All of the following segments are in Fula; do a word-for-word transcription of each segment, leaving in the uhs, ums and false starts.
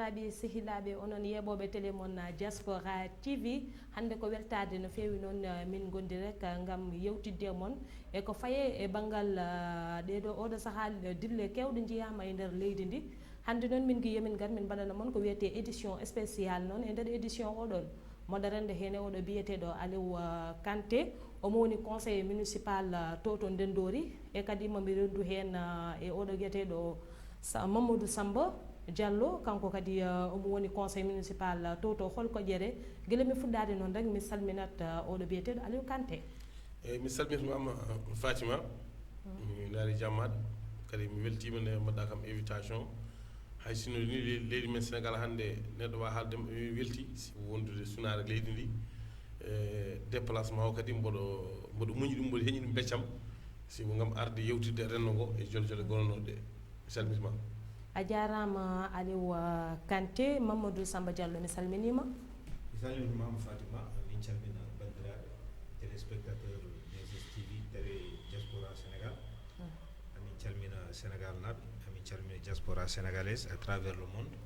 Aɓe sehilaaɓe, onon yeeɓooɓe télé mon, ah, Diaspora T V, hannde ko weltaade no feewi noon, ah, min ngondi rek, ah, ngam yewtidde e mon e ko faye e banngal, ah, ɗeeɗo, ooɗo sahaa, eh, dille keewɗe njiyaama e nder leydi ndi. Hannde noon min ngi yomin ngar min mbaɗana mon ko wiyetee édition spéciale noon e nder édition oɗon. Moɗo rennda heen e oɗo biyeteeɗo Aliou, ah, Kanté, omo woni conseiller municipal, ah, to to Ndenndoori, e kadi momi renndu heen, ah, e oɗo biyeteeɗo Sa-, Mamadou Samba Diallo, kanko kadi, ah, omo woni conseil municipal, ah, to to Holkoƴere. Gila mi fuɗɗaade noon rek, mi salminat, ah, oɗo biyeteeɗo Aliou Kanté. Eyyi, mi salminii ma, Fatima. Mi naari jammaade, kadi mi weltiima nde mbaɗɗa kam invitation. Hay sinno ni le-, leydi men Sénégal hannde, neɗɗo waawa haalde mi welti, si wondude sunaare leydi ndi, e déplacement o kadi mboɗo, mboɗo muñi ɗum, mboɗo heñi ɗum beccam, sibu ngam arde yewtidde e renndo ngo e jole jole gonnoɗe ɗe. Mi salmitiima. A jaaraama Aliou, ah, Kanté. Mamadou Samba Diallo, mi salminiima. Mi salminiima, Fatima. Min calmina banndiraaɓe téléspectateur D S T V, télé Diaspora Sénégal. Amin calmina Sénégal naaɓe, amin calmina diaspora sénégalaise à travers le monde.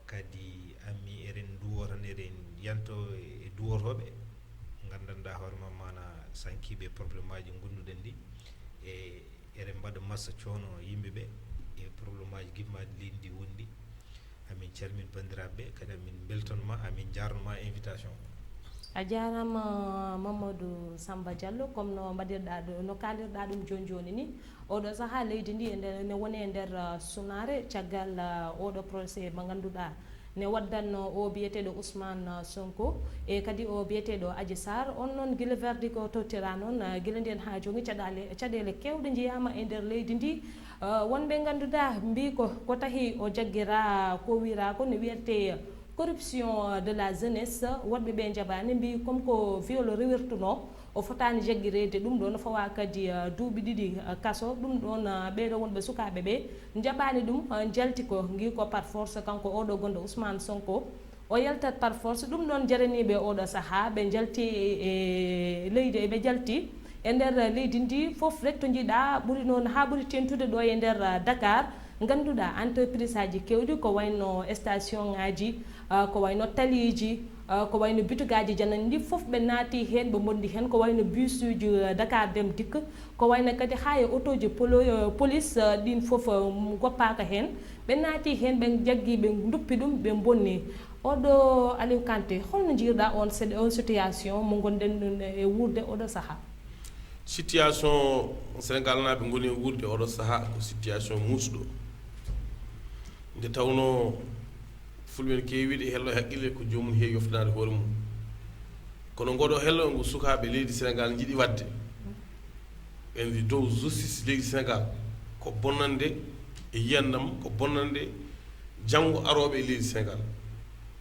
Kadi ami eɗen nduwo tan, eɗen yanto e duwotooɓe, nganndanɗaa hoore ma maana sankiiɓe e probléme aji ngonduɗen ɗi. E eɗen mbaɗa massa coono yimɓe ɓe e probléme aji gimmaaɗi leydi ndi woni ɗi. Amin calmin banndiraaɓe ɓe, kadi amin mbeltan ma, amin njaarno ma invitation. A jaaraama Mamadou Samba Diallo, comme no mbaɗirɗaa ɗo, no kaalirɗaa ɗum jooni jooni ni. Oɗo sahaa leydi ndi ene, ene woni e nder, ah, sunaare caggal, ah, oɗo procès mo ngannduɗaa ne waddanno o biyeteeɗo Ousmane, ah, Sonko e kadi o biyeteeɗo Adji Sarr. On noon gila verdict o tottiraa noon, ah, gila ndeen haa jooni caɗaale, caɗeele keewɗe njiyaama e nder leydi ndi. Ah, wonɓe ngannduɗaa mbii ko, ko tahi o jaggiraa ko wiyraa ko ne wiyetee corruption de la jeunesse. Woɗɓe ɓe njaɓaani, mbii comme ko viol rewirtunoo, o fotaani jaggireede. Ɗum ɗoon fawaa kadi, ah, duuɓi ɗiɗi, ah, kaso. Ɗum ɗoon, ah, ɓeeɗo wonɓe sukaaɓe ɓe njaɓaani ɗum, ah, njalti ko, ngi ko par force kanko oɗo gonɗo Ousmane Sonko. O yaltat par force. Ɗum ɗoon jaraniiɓe oɗo sahaa, ɓe njalti e, e leydi, ɓe njalti e nder leydi ndi fof rek to njiɗaa, ɓuri noon haa ɓuri tentude ɗo e nder, ah, Dakar. Ngannduɗaa entreprise aji keewɗi ko wayno station ngaji, ah, ko wayno taliiji, ah, ko wayno bitugaaji janani ndi fof ɓe naati heen, ɓe mbondi heen, ko wayno bus uji, ah, Dakar Dem Dikk, ko wayno kadi haa e otooji polo-, ah, police, ah, ɗin fof, ah, ngoppaaka heen. Ɓe naati heen, ɓe njaggi, ɓe nduppi ɗum, ɓe mbonni. Oɗo Aliou Kanté, holno njiirɗaa on sed-, on situation mo ngonɗen ɗum e wuurde oɗo sahaa? Situation Sénégal naaɓe ngoni e wuurde oɗo sahaa ko situation muusɗo. Nde tawnoo fulɓe ne keewi wiide hello e haqqille ko joomum heewi yoftanaade hoore mum. Kono ngoɗo hello ngo sukaaɓe leydi Sénégal njiɗi waɗde, e dow justice leydi Sénégal, ko bonnande e yiyannam, ko bonnande janngo arooɓe e leydi Sénégal.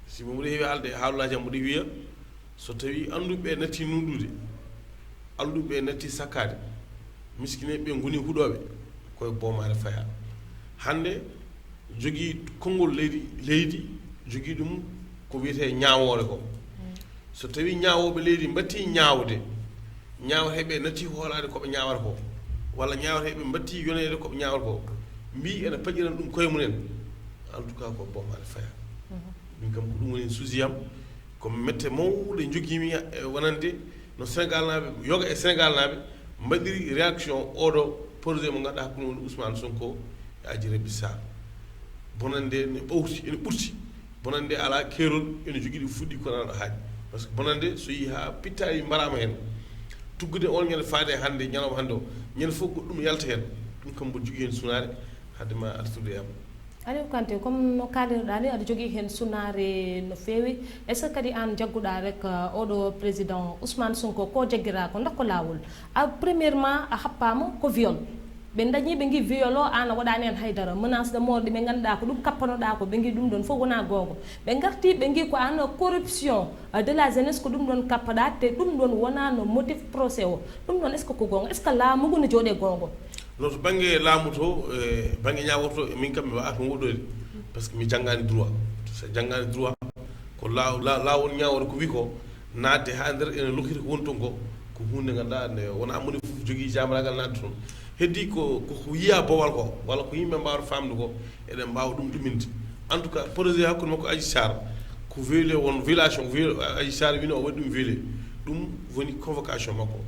Si mboɗo heewi haalde e haalulaaji am, mboɗo wiya, so tawii annduɓe natti nunɗude, alluɓe natti sakkaade, miskineeɓe ɓe ngoni huɗooɓe, koye boomaare fayaa. Hannde jogii konngol leydi, leydi jogii ɗum ko wiyetee ñaawoore ko. So tawii ñaawooɓe leydi mbattii ñaawde, ñaaweteeɓe natti hoolaade ko ɓe ñaawata ko, walla ñaaweteeɓe mbattii yoneede ko ɓe ñaawata ko, mbii ene paƴiran ɗum koye mumen, en tout cas ko boomaare fayaa. Min kam ko ɗum woni suusi am, ko mette mawɗe njogiimi e wonande no Sénégal naaɓe, yoga e Sénégal naaɓe mbaɗiri réaction oɗo projet mo ngannduɗaa ko ɗum woni Ousmane Sonko e Adji Raby Sarr. Bonande ne ɓawti, ene ɓurti. Bonande alaa keerol, ene jogii ɗi fuɗɗi kono aɗa haaɗi. Par ce que bonande so yii haa pittaali mbaraama heen, tuggude on ñande faade e hannde, ñalawma hannde o, ñande fof goɗɗum yalta heen. Ɗum kam mboɗo jogii heen sunaare, haade ma artude e am. Aliou Kanté, comme no kaalirɗaa ni, aɗa jogii heen sunaare no feewi. Est-ce que kadi aan njagguɗaa rek, uh, oɗo président Ousmane Sonko ko jaggiraa ko, ndaa ko laawol? A, premièrement, a happaama ko viol. Ɓe ndañi, ɓe ngi viol o, aan a waɗaani heen haydara. Menace de mort ɗi ɓe ngannduɗaa ko ɗum kappanoɗaa ko, ɓe ngi ɗum ɗoon fof wonaa goonga. Ɓe ngarti, ɓe ngi ko aan corruption, uh, de la jeunesse ko ɗum ɗoon kappaɗaa, te ɗum ɗoon wonaa no motif procès o. Ɗum ɗoon, est-ce que ko goonga? Est-ce que laamu ngu no jooɗee goonga? No to bannge laamu to, e bannge ñaawoore to, min kam mi waawaa toon woɗɗoyde, par ce que mi janngaani droit. So a janngaani droit, ko laaw-, laa-, laawol ñaawoore ko wi ko, naatde haa nder ene lokkita ko woni toon ko, ko huunde nde ngannduɗaa nde wonaa moni fof jogii jaamraagal naatde toon. Heddii ko, ko, ko yiyaa boowal ko, walla ko yimɓe mbaawata faamde ko, eɗen mbaawa ɗum ɗuminde. En tout cas, projet hakkunde makko Adji Sarr ko violé, won violation, viol- Adji Sarr wino o waɗi ɗum violé. Ɗum woni convocation makko.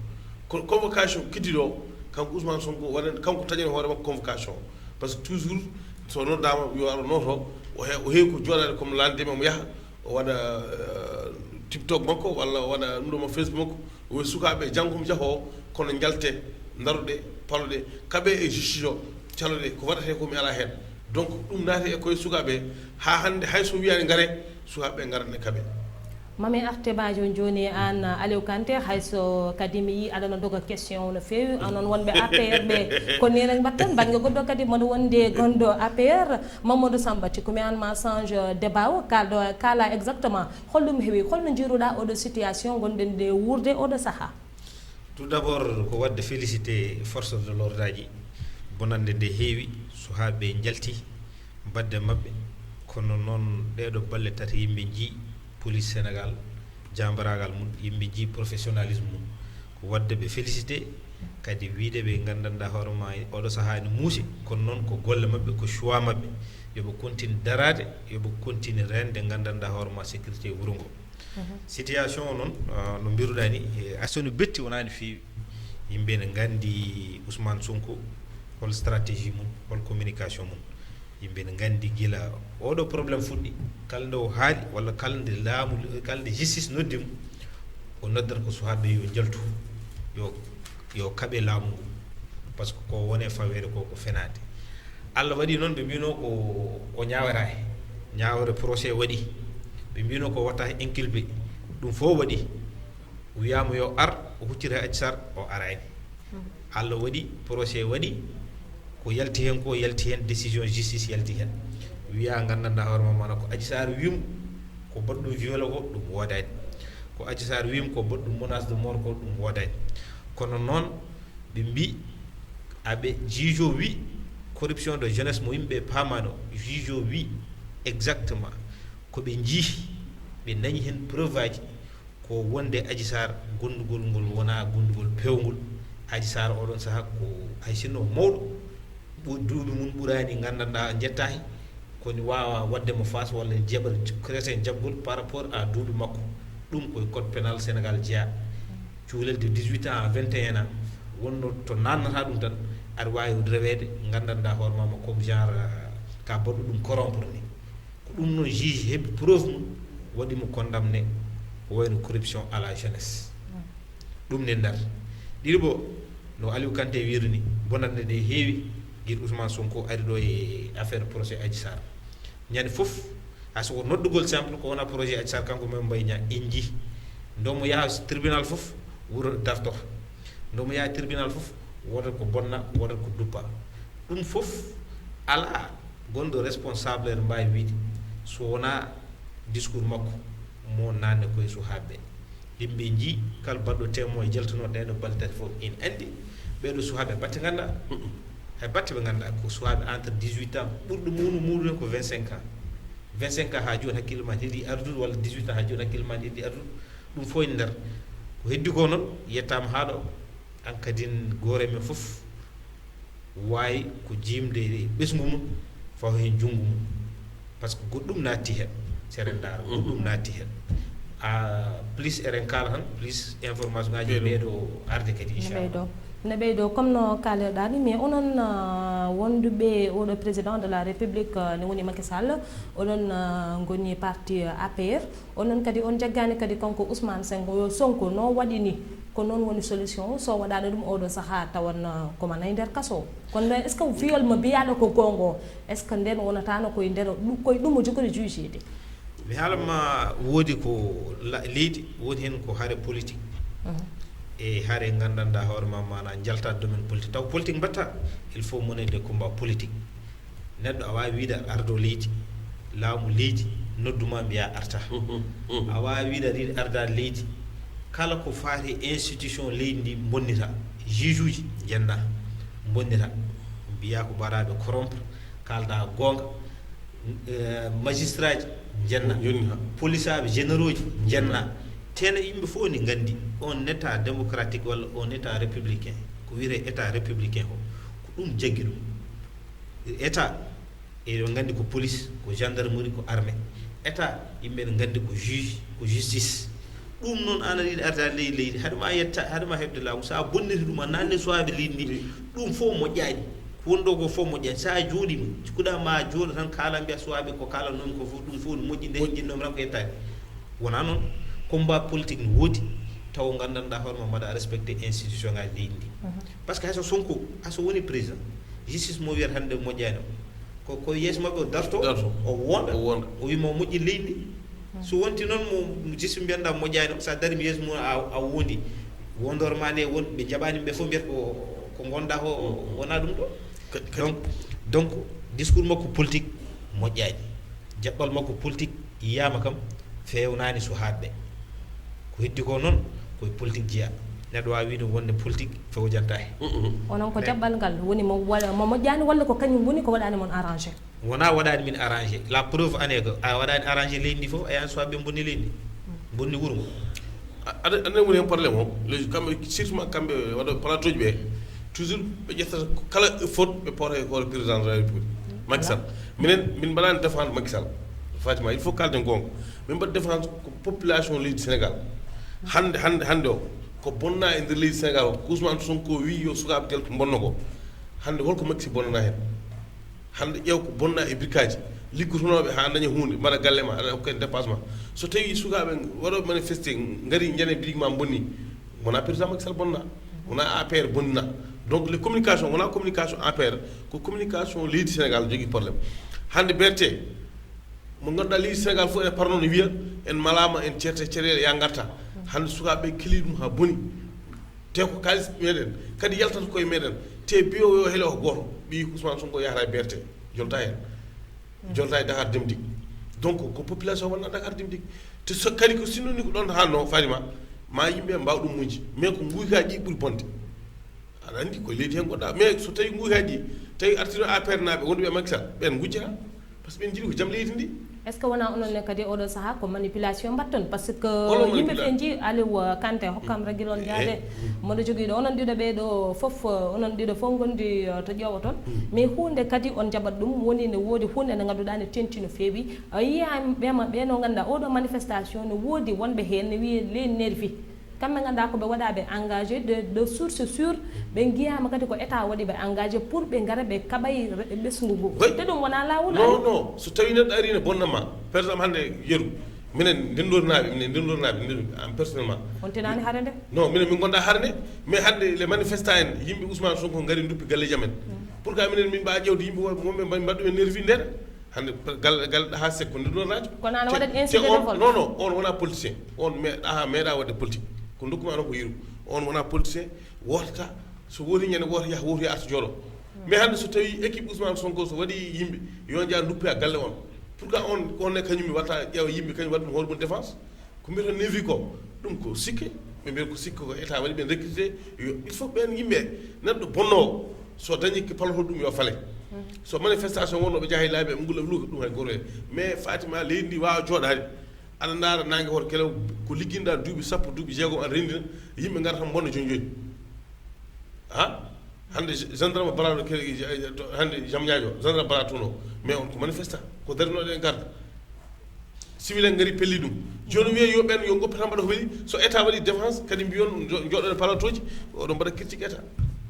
Ko convocation kiddiɗo o, kanko Ousmane Sonko waɗan, kanko taƴani hoore makko convocation. Parce que toujours so noddaama yo aro noto, o he- o heewi ko jooɗaade comme lande mo yaha, o waɗa euh, TikTok makko walla o waɗa ɗum ɗo mo Facebook makko, o wi sukaaɓe janngo mi jaho, kono njalte, ndaroɗe, paloɗe, kaɓe e justice o, caloɗe ko waɗate ko mi ala heen. Donc ɗum naati e koye sukaaɓe, haa hannde hay so wiyaani ngare, sukaaɓe ngarat ne kaɓe. Mami arte bajo joni an Aliou Kanté, hayso kadi mi yi aɗana doga question no feewi, onon wonɓe A P R ɓe ko ni rek mbatton. Bangge goɗɗo kadi moɗo wonde gonɗo A P R, Mamadou Samba Tikoumi, an ma change débat o, kalɗo kala exactement holɗum heewi, holno jiruɗa oɗo situation gonɗen nde wuurde oɗo saaha? Tout d'abord ko wadde félicité force de l'ordre aji, bonande nde heewi, suhaaɓe njalti badde maɓɓe. Kono noon ɗeɗo balle tati yimɓe njii police Sénégal, jambaraagal mum, yimɓe njii professionnalisme mum. Ko wadde ɓe félicité, kadi wiide ɓe nganndanɗa hoore ma oɗo sahaa ne muusi, kono noon ko golle maɓɓe, ko choix maɓɓe, yoɓe continue daraade, yoɓe continue rende nganndanɗa hoore ma sécurité wuro ngo. Situation o noon, ah, no mbiruɗa ni, eh, aso no betti wonani feewi. Yimɓe ne nganndi Ousmane Sonko, hol stratégie mum, hol communication mum. Yimɓe ne nganndi gila oɗo problème fuɗɗi, kala nde o haali walla kala nde laamu, kala nde justice noddi mo, o noddata ko suhaaɓe yo njaltu, yo yo kaɓe laamu ngu, parce que ko wone faweede ko ko fenaande. Allah waɗi noon ɓe mbino ko o ñaawata he ñaawre procès waɗi, ɓe mbino ko watta he inculpé, ɗum fof waɗi. Wiyama yo ar, o huccita he Adji Sarr, o arani. Allah waɗi procès waɗi, ko yalti hen ko yalti hen, décision justice yalti hen. Wiya nganndanɗa hoore ma mana ko Adji Sarr wimo ko baɗɗum violé ko ɗum woodani, ko Adji Sarr wimo ko baɗɗum menace de mort ko ɗum woodani. Kono noon ɓe mbi aɓe juge o wi corruption de jeunesse mo yimɓe paamano, juge o wi exactement ko ɓe jii, ɓe dañi hen preuve aji ko wonde Adji Sarr gondugol ngol wona gondugol pewngol. Adji Sarr oɗon saha ko hay sinno mawɗo, ɓu- duuɓi mum ɓurani nganndanɗa jettahi, koni wawa wadde mo face walla jeeɓa creten jaɓgol par rapport à duuɓi makko. Ɗum koye code pénal Sénégal jeeya, cuulel de dix-huit ans à vingt et un ans, wonno to nannata ɗum tan aɗa wawi reweede nganndanɗa hoore mama comme genre, euh, ka baɗɗo ɗum corrompre ni. Ko ɗum noon juge heɓi preuve mum, waɗi mo condamné ko wayno corruption à la jeunesse. Ɗum ne ndar ɗiɗi bo no Aliou Kanté wiiri ni, bonande nde heewi gila Ousmane Sonko ari ɗo e affaire procès Adji Sarr. Ñande fof, a soko noddugol simple ko wona projet Adji Sarr kanko men mbay ña en jii. Ndomo yaha tribunal fof wuro darto, ndomo yaha tribunal fof wodat ko bonna, wodat ko duppa. Ɗum fof ala gonɗo responsable ene mbawi wiide so wona discours makko mo nanne koye suhaaɓe ɓe. Yimɓe jii kala baɗɗo témoin jaltuno ɗeɗo balɗe tati fof en andi ɓeɗo suhaaɓe batte ganduɗa, hay batte ɓe ganduɗa ko suhaaɓe entre dix-huit ans, ɓurɗo mawnu mawnu ko vingt-cinq ans. Vingt-cinq ans ha joni hakkille ma heeɗi ardude walla dix-huit ans ha joni hakkille ma heeɗi ardude. Ɗum fof ene nder ko heddi ko noon yettama ha ɗo. An kadin goore men fof wawi ko jimde ɓesngu mum fawa hen junngo mum, par ce que goɗɗum natti hen. Seren ndaara goɗɗum natti hen. A plus eɗen kala tan plus information ngaji ɓeeɗo arde kadi inchallah. No ɓeydo comme no kalirɗa ni, mais onon uh, wonduɓe oɗo président de la république uh, ne woni Macky Sall, onon uh, goni parti uh, A P R, onon kadi on jaggani kadi kanko Ousmane Sonko, Sonko no waɗi ni, ko noon woni solution o? So waɗaɗo ɗum oɗo saaha tawan uh, ko manay nder kaso, kono est ce que viol mo mbiyaɗo ko gonga o, est ce que nden wonatano koye nder koye ɗum o jogori jugeede? Mi haalama woodi ko leydi woodi hen ko hare politique, e hare gandanɗa hoore ma mana jalta domaine politique taw politique mbatta. Il faut monnaie de combat politique. Neɗɗo a wawi wiide aɗa ardo leydi, laamu leydi nodduma mbiya arta. A wawi wiide aɗa yiɗi arda leydi, kala ko faati institution leydi ndi bonnita, juge uji jenna bonnita, mbiya ko baraɓe corrompre, kalda gonga. Magistrat ji jenna, polisaɓe généraux ji jenna, teno yimɓe fof ne gandi on état démocratique walla on état républicain, ko wiyete état républicain o ko ɗum jaggi ɗum. État Eɗon nganndi ko police, ko gendarmerie, ko armée. État, yimɓe ne nganndi ko juge, ko justice. Ɗum noon, an aɗa yiɗi arde ley leydi, haɗa ma yetta, haɗa ma heɓde laamu. So a bonniti ɗum, a nanni suwaaɓe leydi ndi, ɗum fof moƴƴaani. Ko woni ɗo ko fof moƴƴaani. So a jooɗiima, cikkuɗaa ma a jooɗo tan, kaala mbiya suwaaɓe ko kaalanoomi ko fof, ɗum fof no moƴƴi, nde moƴƴinoomi tan ko yettaade. Wonaa noon, combat politique no woodi, taw nganndanɗaa hoore ma mbaɗa respecté institution ngaji leydi ndi. Par ce que hay so Sonko, hay so woni président, justice mo wiyata hannde moƴƴaani o, ko, ko yeeso maɓɓe o darto, Darto. o wonda, O wonda. o wima o moƴƴi leydi ndi. So wonti noon mo, mo justice mbiyanɗa moƴƴaani o, so a darima yeeso mum a, a wondi. Wondor ma nde won, ɓe jaɓani ɓe fof mbiyata ko, ko ngonɗa ko, wona ɗum ɗo. Kadi, kadi. Donc, donc, discours makko politique moƴƴaani. Jaɓɓal makko politique yiyaama kam, feewnaani suhaaɓe. Ko heddi ko noon, koye politique jeyaa. Neɗɗo waawi wiide wonde politique fewjanta he. Mm, mm. Onon ko Mais jaɓɓal ngal woni mo wa-, mo moƴƴaani walla ko kañum woni ko waɗaani mon arrangé? Wonaa waɗaani min arrangé. La preuve en est que a waɗaani arrangé leydi ndi fof, e an suwaaɓe ɓe bonni leydi ndi. Bonni wuro ngo. A-, aɗa, aɗa woni heen problème o. Les, kamɓe, surtout kamɓe waɗooɓe plateau ji ɓe, toujours ɓe ƴettata kala faute ɓe poota e hoore président de la République. Macky Sall. Minen, min mbaɗaani défendre Macky Sall. Fatima, il faut kalden goonga. Min mbaɗa défendre ko population leydi Sénégal. Hannde, hannde, hannde o, ko bonna e nder leydi Sénégal o, ko Ousmane Sonko wi yo sukaaɓe tel ko bonno ko. Hannde holko Macky Sall bonnana heen? Hannde ƴeew ko bonna e birkaaji. Liggotonooɓe haa daña huunde, mbaɗa galle ma, aɗa hokka en dépassement. So tawii sukaaɓe waɗooɓe manifesté, ngari njane birig ma bonni, wonaa président Macky Sall bonna, wonaa A P R bonnina. Donc, les communications, wonaa communication A P R, ko communication leydi Sénégal jogii problème. Hannde B R T, mo ngannduɗaa leydi Sénégal fof ene parno no wiya, en malaama, en ceerte caɗeele, ya ngarta. Hannde sukaaɓe ɓe kelii ɗum haa boni. Te ko kaalis meɗen, kadi yaltata koye meɗen. Te biyo yo hele o gooto, ɓiy Ousmane Sonko yahata e B R T, jolta heen. Jolta e Dakar Dem Dikk. Donc, ko population wonna Dakar Dem Dikk. Te so kadi ko sinno ni ko ɗon haalno Farima, ma yimɓe mbaw ɗum muñde. Mais ko nguykaji ɗi ɓuri bonde. Aɗa anndi ko leydi heen gonɗa. Mais so tawi nguykaji ɗi, tawi artino A P R naaɓe wonduɓe e Macky Sall, ɓen ngujjata. Par ce que ɓen njiɗi ko jam leydi ndi. Est ce que wona onon ne kadi oɗo saha ko manipulation mbatton? Par ce que Holo yimɓe manipula- ɓe nji Aliou Kanté hokkam ragil on jaade. Moɗo jogii ɗo onon ɗiɗo ɓee ɗo fof, onon ɗiɗo fof ngondi, eh, to ƴeewa toon. Mais huunde kadi on jaɓat ɗum woni ne woodi huunde nde ngannduɗaa ne tenti no feewi. A yiya ɓema ɓe no ngannduɗaa oɗo manifestation no woodi wonɓe heen ne wiye les nervis. Kamɓe ngannduɗaa ko ɓe waɗaaɓe engagé de, de source sûre, ɓe ngiyaama kadi ko état waɗi ɓe engagé pour ɓe ngara ɓe kaɓay re-, ɓesngu ngu. Oui. Te ɗum wonaa laawol. Non, non. So tawii neɗɗo arii ne bonna ma, par exemple, hannde yeru, minen ndenndorinaaɓe, minen ndenndorinaaɓe, nden, am personnellement. On tinaani hare nde? Non, minen min ngonda hare nde, mais hannde les manifestants en, yimɓe Ousmane Sonko ngari nduppi galleeji amen. Pourquoi minen min mbawa ƴeewde yimɓe wonɓe mbaɗ-, mbaɗ ɗumen nervi nder? Hannde gal, gal ɗaha sekko nde ɗon radio. Kono ana waɗat incident de vol? Non, non, on wona politicien. On me, ɗaha meeɗa waɗde politique. Ko dokkuma ɗon ko yeru. On wona politicien, wootata, so wooti ñande wooto yaha, wooti arta jooɗo. Mais hannde so tawi équipe Ousmane Sonko so waɗi yimɓe, yo njaha nduppi ha galle on. Pourquoi on, on ne kañum mi watta ƴeewa yimɓe kañum waɗa ɗum hoore mum défense? Ko mbiyata nevi ko, ɗum ko sikke, ɓe mbiyata ko sikke ko état waɗi ɓen recruté, yo, il faut ɓen yimɓe, neɗɗo bonnowo, so dañi ko palotoo ɗum yo fale. So manifestation wonno ɓe jaha e laabi, ɓe ngula luka ɗum hay goto hen. Mais Fatima, leydi ndi wawa jooɗaade. Aɗa ndaara nangue hoto kelew ko ligginɗa duuɓi sappo, duuɓi jeegom aɗa rendina, yimɓe ngara tan bonna joni joni. Ha? Hannde gendarme baraɗo ke-, hannde jam ñaajo, gendarme baraɗo toon o. Mais on ko manifestant, ko darinoɗo e garde. Civil en ngari pelli ɗum. Jooni wiye yo ɓen, yo ngoppa tan mbaɗa ko weli. So état waɗi défense, kadi mbiyon jo-, jooɗoɗen palatoji, oɗon mbaɗa critique état.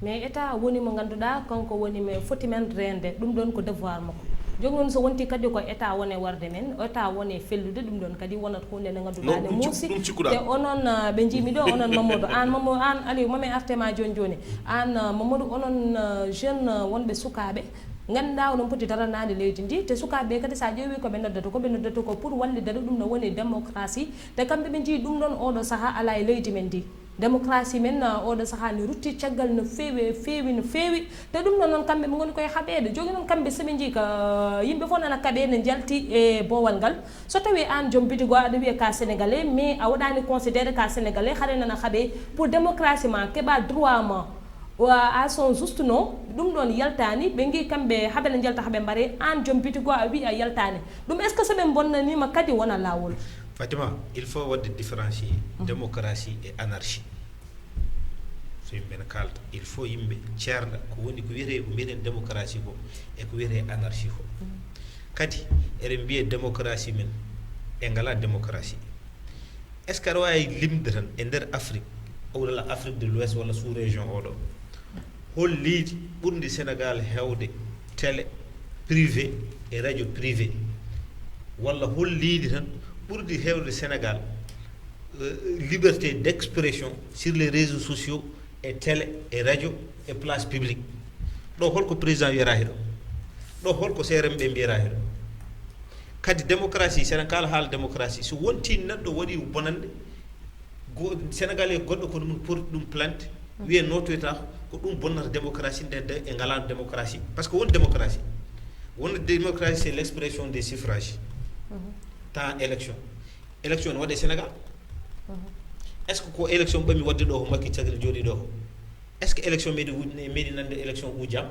Mais état woni mo ngannduɗaa, kanko woni mo foti men reende. Ɗum ɗon ko devoir makko. Jooni noon so wonti kadi ko état woni warde men, état woni fellude, ɗum ɗon kadi wonat huunde nde ngannduɗaa ne muusi. Te onon, ah, ɓe njiimi ɗo, onon Mamadou, aan Mamo-, aan Aliou, mami arte ma jooni jooni. Aan, ah, Mamadou, onon, ah, jeune, ah, wonɓe sukaaɓe, ngannduɗaa oɗon poti daranaade leydi ndi, te sukaaɓe ɓe kadi, so a ƴeewi ko ɓe noddata, ko ɓe noddata ko pour wallidere, ɗum no woni démocratie. Te kamɓe ɓe njii ɗum ɗon oɗo sahaa alaa e leydi men ndi. Démocratie men, ah, oɗo sahaa ne rutti caggal no feewi, feewi, no feewi. Te ɗum ɗon noon kamɓe ɓe ngoni koye haɓeede. Jooni noon kamɓe so ɓe njii ka yimɓe fof nana kaɓee ne njalti e boowal ngal. So tawii aan joom bitigo aɗa wiya ka Sénégalais, mais a waɗaani considéré ka Sénégalais, haɗa nana haɓee pour démocratie ma, keɓa droit ma. Wa, à son juste nom, ɗum ɗon yaltaani, ɓe ngi kamɓe haɓe na njalta haɓe mbare, aan joom bitigo a wi a yaltaani. Ɗum est-ce que so ɓe bonnaniima kadi wona laawol? Fatima, il faut waɗde différencier démocratie et anarchie. So yimɓe ne kaalda, il faut yimɓe ceernda ko woni ko wiyetee, ko mbiyeten démocratie ko, e ko wiyetee anarchie ko. Kadi eɗen mbiya démocratie men, ɓe ngalaa démocratie. Est-ce que aɗa waawi limde tan e nder Afrique, walla Afrique de l'Ouest, walla sous région oɗo, hol leydi ɓurndi Sénégal heewde télé privé e radio privé? Walla hol leydi tan ɓurndi heewde Sénégal, euh, liberté d'expression sur les réseaux sociaux, e télé, e radio, e place publique? Ɗo holko président wiyata hee ɗo? Ɗo holko C R M ɓe mbiyata hee ɗo? Kadi démocratie, so eɗen kaala haala démocratie, so wontii neɗɗo waɗi bonannde, go-, Sénégalais goɗɗo kono mum porti ɗum plainte, wiye nootoyta ko ɗum bonnata démocratie, nde, nde e ngalaano démocratie. Parce que won démocratie, won démocratie, c'est l'expression des suffrages. Tan élection. Élection ne waɗe Sénégal. Est-ce que ko élection ɓami waɗde ɗo ko Macky Sall jooɗi ɗo ko? Est-ce que élection meeɗi wuj-, ne meeɗi nande élection ujaama?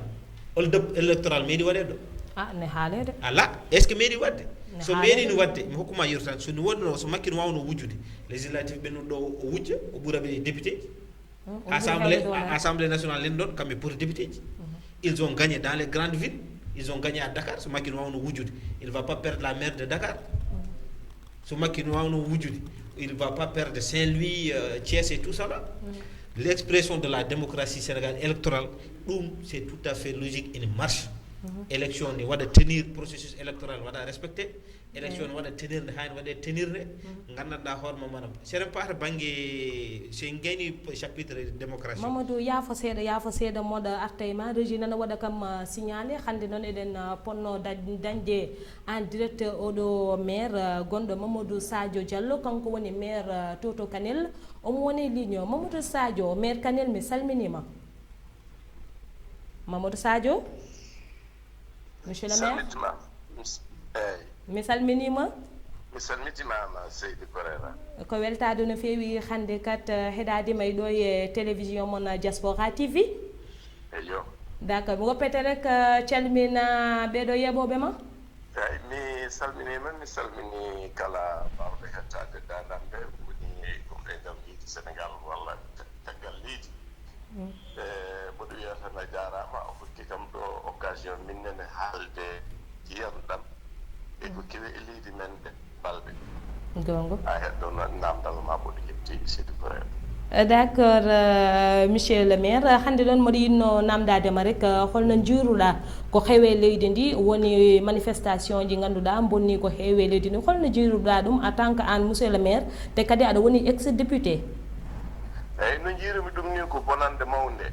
Hold up électoral meeɗi waɗe ɗo? Ah, ne haaleede. Ala, est-ce que meeɗi waɗde? So meeɗi ne waɗde, mi hokkuma yewtere tan, so ni wonno, so Macky no waawno wujjude, législatif ɓe ɗo o wujja, o ɓura ɓe député ji. Assemblée, assemblée nationale len ɗon, kamɓe poti député ji. Ils ont gagné dans les grandes villes, ils ont gagné à Dakar, so Macky no waawno wujjude, il va pas perdre la maire de Dakar. So Macky no waawno wujjude, il va pas perdre Saint-Louis, euh, Thiès et tout ça là. L'expression de la démocratie sénégalaise électorale, ɗum, c'est tout à fait logique, ene marche. Élection ne waɗa tenir, processus électoral waɗa respecté. Élection ne waɗa tenir nde, haa ne waɗe tenir nde. Nganndanɗaa hoore mum, maanaam, so eɗen paata bannge, so en ngayni chapitre démocratie. Mamadou, yaafo seeɗa, yaafo seeɗa, moɗo arta e ma, régie nana waɗa kam, ah, signalé. Hannde noon eɗen, ah, ponno da-, dañde en direct oɗo maire, ah, gonɗo Mamadou Sadio Diallo, kanko woni maire, ah, Toto Kanel. Omo woni ligne o. Mamadou Sadio, maire Kanel, mi salminiima. Mamadou Sadio? Monsieur le maire? Salmitima. Mis-, eyyi. Mi salminiima. Mi salmitimaama, Seydi Koreera. Ko weltaade no feewi hannde kat, eh, heɗaade ma e ɗo e télévision mon, eh, Diaspora T V. Eyyo. D'accord. Mi woppete rek, eh, calmina ɓeɗo yeɓoɓe ma. Eyyi, mi salminiima, mi salmini kala baawɗo hettaade daandam nde, woni ɗum e nder leydi Sénégal walla caggal leydi. Mm. E, mboɗo wiya tan a jaaraama, a hokki kam ɗo occasion min nene haalde jiyanɗam e ko kewi e leydi men nde balɗe. Goonga. A heɗɗo na-, namdal ma mboɗo yetti Seydi Koreera. Eh, d'accord, euh, monsieur le maire, hannde ɗon mboɗo yiɗno namdaade ma rek, euh, holno njiiruɗaa ko heewi e leydi ndi, woni manifestation ji ngannduɗaa bonni ko heewi e leydi ndi, holno njiiruɗaa ɗum en tant que aan monsieur le maire, te kadi aɗa woni ex député? Eyyi, no njiirumi ɗum ni ko bonannde mawnde.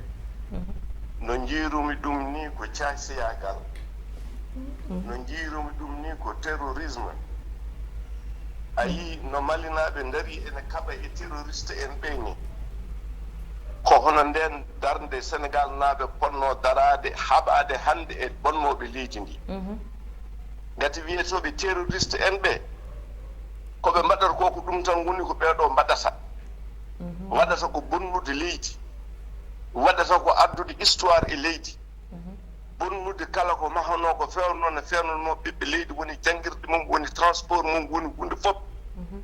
Mhm. No njiirumi ɗum ni ko caasiyaagal. Mhm. No njiirumi ɗum ni ko terrorisme. A yii no Malinaaɓe ndarii ene kaɓa e terroriste en ɓe ni. Ko hono ndeen darnde Senegaalnaaɓe potnoo daraade, haɓaade hannde e bonnooɓe leydi ndi. Mhm. Ngati wiyetooɓe terroriste en ɓe, ko ɓe mbaɗata ko, ko ɗum tan woni ko ɓee ɗoo mbaɗata. Mhm. Waɗata ko bonnude leydi, waɗata ko addude histoire e leydi, mhm, bonnude kala ko mahanoo, ko feewnoo, ne feewnanoo ɓiɓɓe leydi, woni janngirɗe mum, woni transport mum, woni huunde fof. Mhm.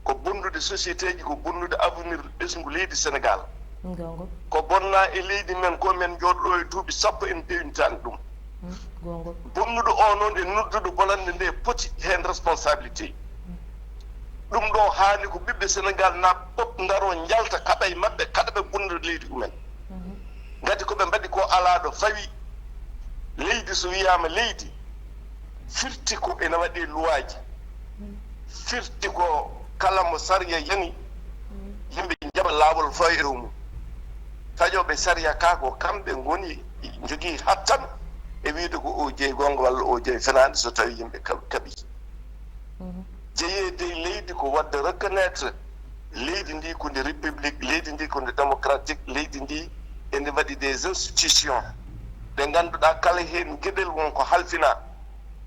Ko bonnude société ji, ko bonnude avenir ɓesngu leydi Sénégal. Goonga. Ko bonnaa e leydi men ko, men njooɗo ɗo e duuɓi sappo en peewnitaani ɗum. Mm, goonga. Bonnuɗo o noon e nodduɗo bonannde nde poti heen responsabilité. Mm. Ɗum ɗo haani ko ɓiɓɓe Sénégal naaɓe fof ndaroo njalta kaɓa e maɓɓe, kaɗa ɓe bonnude leydi mumen. Mhm. Ngati ko ɓe mbaɗi ko alaa ɗo fawi. Leydi so wiyaama leydi, firti ko ene waɗi luwaaji. Mm. Firti ko kala mo sariya yani, mm, yimɓe njaɓa laawol fawiro mum. Taƴooɓe sariya ka ko kamɓe ngoni njogii hattan e wiyde ko o jeyi goonga walla o jeyi fenaande so tawi yimɓe ka-, kaɓi. Mhm. Jeyeede e leydi ko waɗde reconnaître leydi ndi ko ndi république, leydi ndi ko ndi démocratique, leydi ndi ene waɗi des institutions ɗe ngannduɗaa kala heen geɗel won ko halfinaa.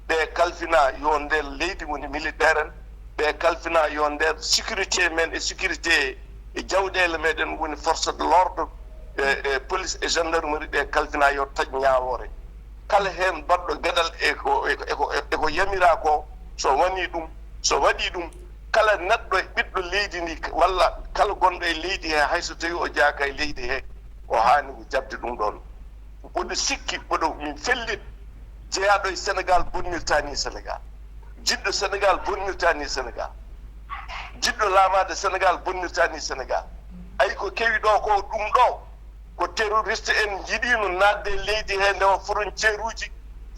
Ɓe kalfinaa yo nder leydi woni militaire en, ɓe kalfinaa yo nder sécurité men e sécurité e jawɗeele meɗen woni force de l'ordre, e, e police e gendarmerie, ɓe kalfinaa yo taƴ ñaawoore. Kala heen baɗɗo geɗal e ko, e ko, e ko, e ko yamiraa ko, so wanii ɗum, so waɗii ɗum, kala neɗɗo e ɓiɗɗo leydi ndi, walla kala gonɗo e leydi he, hay so tawii o jeyaaka e leydi he, O haani ko jaɓde ɗum ɗoon. Mboɗo sikki, mboɗo min fellit, jeyaaɗo e Senegaal bonnirta ni Senegaal. Jiɗɗo Senegaal bonnirta ni Senegaal. Jiɗɗo laamaade Senegaal bonnirta ni Senegaal. Ayi, ko kewi ɗo ko ɗum ɗo, ko terroriste en njiɗiino naatde e leydi he, ndewa frontière uji,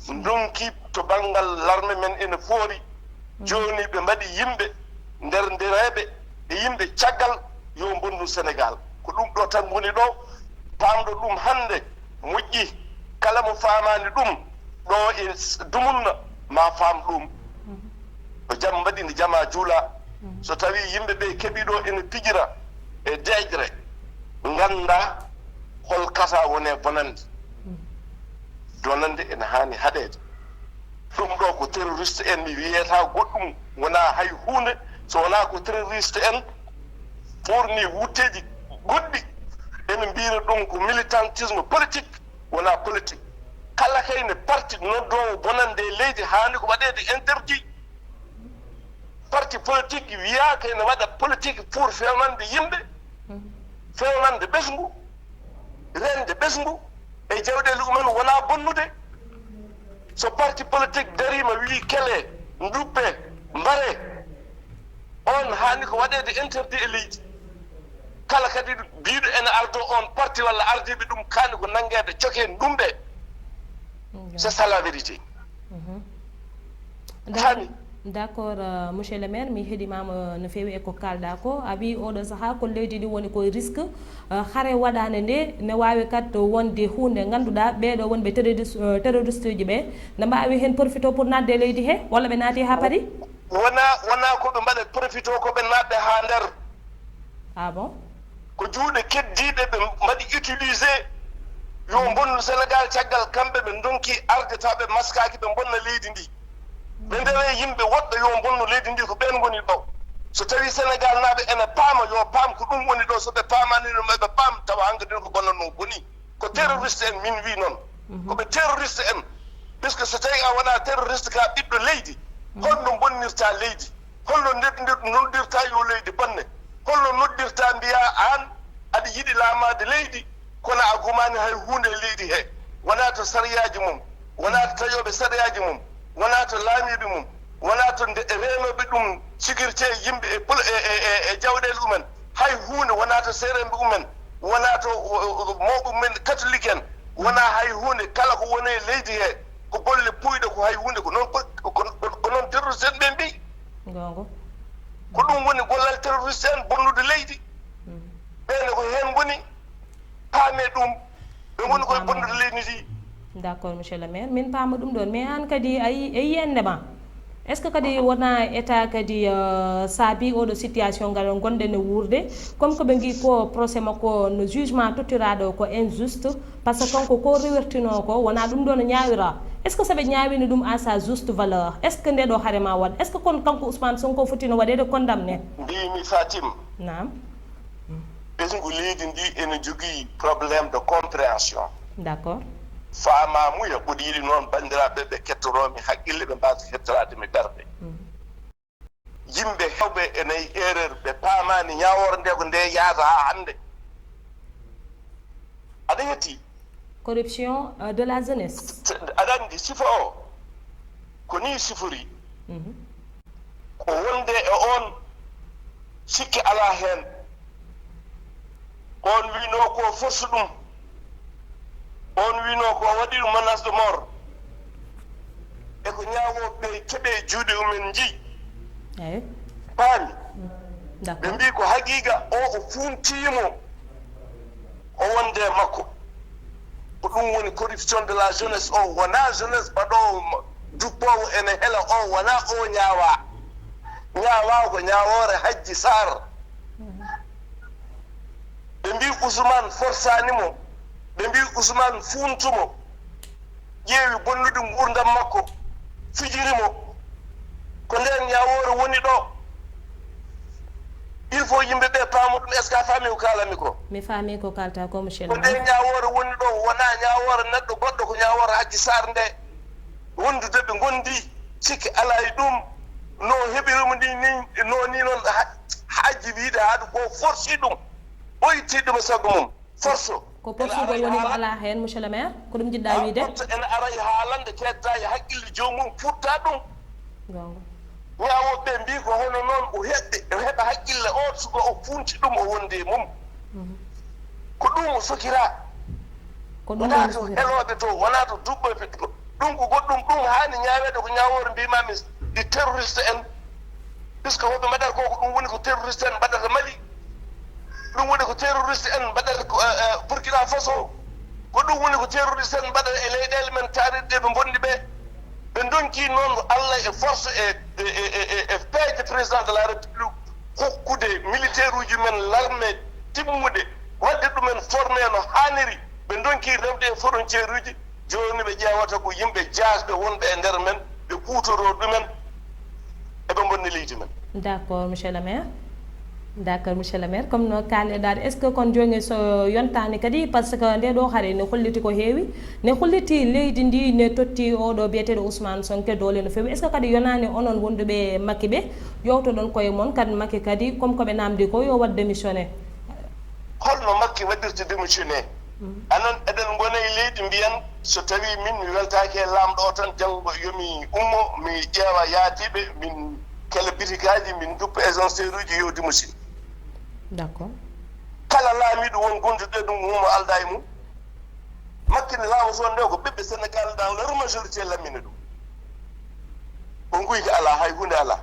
ndonki to banngal larme men ene foori. Jooni ɓe mbaɗi yimɓe nder ndereeɓe e yimɓe caggal yo mbonnu Senegaal. Ko ɗum ɗo tan woni ɗo, paamɗo ɗum hannde moƴƴi. Kala mo faamaani ɗum ɗo e s-, dumunna, ma faam ɗum. Ko jam mbaɗi nde jama juula. So tawi yimɓe ɓe keɓi ɗo ene pijira e deeƴre, ngannda hol kasa wone bonande. Bonande ene haani haɗeede. Ɗum ɗo ko terroriste en, mi wiyata goɗɗum wona hay huunde, so wona ko terroriste en ɓorni wutteeji goɗɗi. Ene mbiyra ɗum ko militantisme politique, wona politique. Kala kayne parti noddoowo bonande e leydi haani ko waɗeede interdit. Parti politique wiyaaka ene waɗa politique pour fewnande yimɓe, fewnande ɓesngu, rende ɓesngu e jawɗeele mumen, wona bonnude. So parti politique dariima, wii kele, nduppe, mbare, on haani ko waɗeede interdit e leydi. Kala kadi biiɗo ene ardo on parti walla ardiiɓe ɗum kaani ko nanngeede, cokee, ndumɓe. C'est ça la vérité. Faami? D'accord, euh, monsieur le maire, mi heɗimaama no feewi e ko kaalɗaa ko. A wii oɗo sahaa ko leydi ndi woni koye risque, euh, hare waɗaande nde, ne waawi kadi wonde huunde ngannduɗaa ɓeeɗo wonɓe terroris-, euh, terroriste uji ɓe ne mbaawi heen profito pour naatde e leydi he, walla ɓe naati haa paari? Wona, wona ko ɓe mbaɗa profito, ko ɓe naatde haa nder. Ah bon? Ko juuɗe keddiiɗe ɓe mbaɗi utilisé yo mbonnu Senegaal, caggal kamɓe ɓe ndonki arde taw ɓe maskaaki, ɓe mbonna leydi ndi. Ɓe ndewe yimɓe woɗɓe yo mbonnu leydi ndi, ko ɓeen ngoni ɗo. So tawi Senegaal naaɓe ene paama, yo paam ko ɗum woni ɗo. So ɓe paamaani ɗum, eɓe paam tawa hankadi ko bonnatnoo bonii. Ko terroriste en, min wii noon. Ko ɓe terroriste en. Puisque so tawi a wona terroriste, ka ɓiɗɗo leydi, holno bonnirta leydi? Holno nder-, nder-, noddirta yo leydi bonne? Holno noddirta mbiya aan aɗa yiɗi laamaade leydi, kono a gumaani hay huunde e leydi he? Wona to sariyaaji mum, wona to taƴooɓe sariyaaji mum, wona to laamiiɓe mum, wona to nde-, reenooɓe ɗum, sécurité yimɓe e pol-, e, e, e, e jawɗeele mumen. Hay huunde wona to seeremɓe mumen, wona to, o, o, o, mawɓe mumen katolik en, wona hay huunde. Kala ko woni e leydi he, ko golle puuyɗe, ko hay huunde, ko noon po-, ko, ko, ko noon terroriste en ɓe mbiyi. Goonga. Ko ɗum woni gollal terroriste en, bonnude leydi. Ɓeene ko heen ngoni, paame ɗum, ɓe ngoni koye bonnude leydi ndi. D'accord, monsieur le maire, min paama ɗum ɗoon, mais aan kadi a yi-, a yiyannde ma, est ce que kadi wona état kadi, euh, saabi oɗo situation ngal ngonɗen e wuurde, comme ko ɓe ngi ko procès makko no jugement tottiraaɗo ko injuste, par ce que kanko ko rewertino ko wona ɗum ɗoon o ñaawira? Est ce que so ɓe ñaawino ɗum à sa juste valeur, est ce que nde ɗo hare ma waɗ, est ce que kon kanko Ousmane Sonko fotino waɗeede condamné? Mbimi Fatim, naam. Ɓesngu leydi ndi ene jogii problème de compréhension. D'accord. Faamaamuya, mboɗo yiɗi noon banndiraaɓe ɓe kettoroo mi haqqille, ɓe mbaasa hettoraade mi ɓerɗe. Yimɓe heewɓe ene e erreur, ɓe paamaani ñaawoore nde ko nde yahata haa hannde. Aɗa yetti? Corruption, euh, de la jeunesse. Aɗa anndi sifa o ko nii sifori. Ko wonde e oon sikke alaa heen. Oon wiynoo ko force ɗum. Oon wiynoo ko waɗi ɗum menace de mort. E ko ñaawooɓe ɓe keɓe juuɗe mumen nji. Eyi. Paami. Ɓe D'accord. mbii ko haqiiqa o, o fuuntiimo. O wonde e makko. Ko ɗum woni corruption de la jeunesse o, wonaa jeunesse baɗoowo mo, duppoowo ene hela o, wonaa o ñaawaa. Ñaawaa ko ñaawoore Hajji Saar. Ɓe mbii Ousmane forsaani mo, ɓe mbii Ousmane fuuntu mo, ƴeewi bonnude nguurndam makko, fijiri mo. Ko ndeen ñaawoore woni ɗo. Il faut yimɓe ɓe paama ɗum. Est ce que a faami ko kaalanmi ko? Mi faami ko kaaltaa ko, monsieur le maire. Ko nde ñaawoore woni ɗo, wonaa ñaawoore neɗɗo goɗɗo, ko ñaawoore Hajji Saar nde. Wondude ɓe ngondi, sikki alaa e ɗum. No heɓiri mo ni, ni, no ni noon ha-, Hajji wiyde haɗa ko forsi ɗum. O itti ɗum e sago mum. Force. Ko porsugol woni ko alaa heen, monsieur le maire? Ko ɗum njiɗɗaa wiide? Porte ene ara e haalande keedtaa e haqqille joomum fuɗta ɗum. Goonga. Ñaawooɓe ɓe mbii ko hono noon o heɓɓe, o heɓa haqqille o, suka o funti ɗum o wonde e mum. Mhm. Ko ɗum o sokiraa. Ko ɗum wonaa to helooɓe to, wonaa to duɓɓoyɓe to. Ɗum ko goɗɗum, ɗum haani ñaaweede ko ñaawoore mbiimaami ɗi terroriste en. Puisque hoɓe mbaɗata ko, ko ɗum woni ko terroriste en mbaɗata Mali. Ɗum woni ko terroriste en mbaɗata ko, eh, eh, Burkina Faso. Ko ɗum woni ko terroriste en mbaɗata e leyɗeele men taariɗe ɗe ɓe mbonni ɓe. Ɓe ndonki noon Allah e force e, e, e, e, e peeje président de la République, hokkude militaire uji men l'armée timmude, waɗde ɗumen formé no haaniri. Ɓe ndonki rewde e frontière uji. Jooni ɓe ƴeewata ko yimɓe jaasɓe wonɓe e nder men, ɓe kuutoroo ɗumen, eɓe mbonni leydi men. D'accord, monsieur le maire. D'accord, monsieur le maire. Comme no kaaleɗaa, est-ce que kon jooni so yontaani kadi, parce que nde ɗo hari ne holliti ko heewi, ne holliti leydi ndi ne totti oɗo biyeteeɗo Ousmane Sonko doole no feewi. Est-ce que kadi yonaani onon wonduɓe Macky ɓe, yewtoɗon koye mon kadi Macky kadi, comme ko ɓe namdi ko yo waɗ démissionné? Holno Macky waɗirta démissionné? Mhm. Anan eɗen ngona e leydi mbiyan, so tawi min mi weltaaki e laamɗo o tan, janngo yomi ummo, mi ƴeewa yaadiiɓe, min kala bitikaaji, min nduppa agence uji yo démissionné. D'accord. Kala laamiiɗo won gonduɗo ɗum ummo alda e mum. Macky ne laamu toon nde ko ɓiɓɓe Sénégal dans leur majorité lammini ɗum. O nguy ko alaa, hay huunde alaa.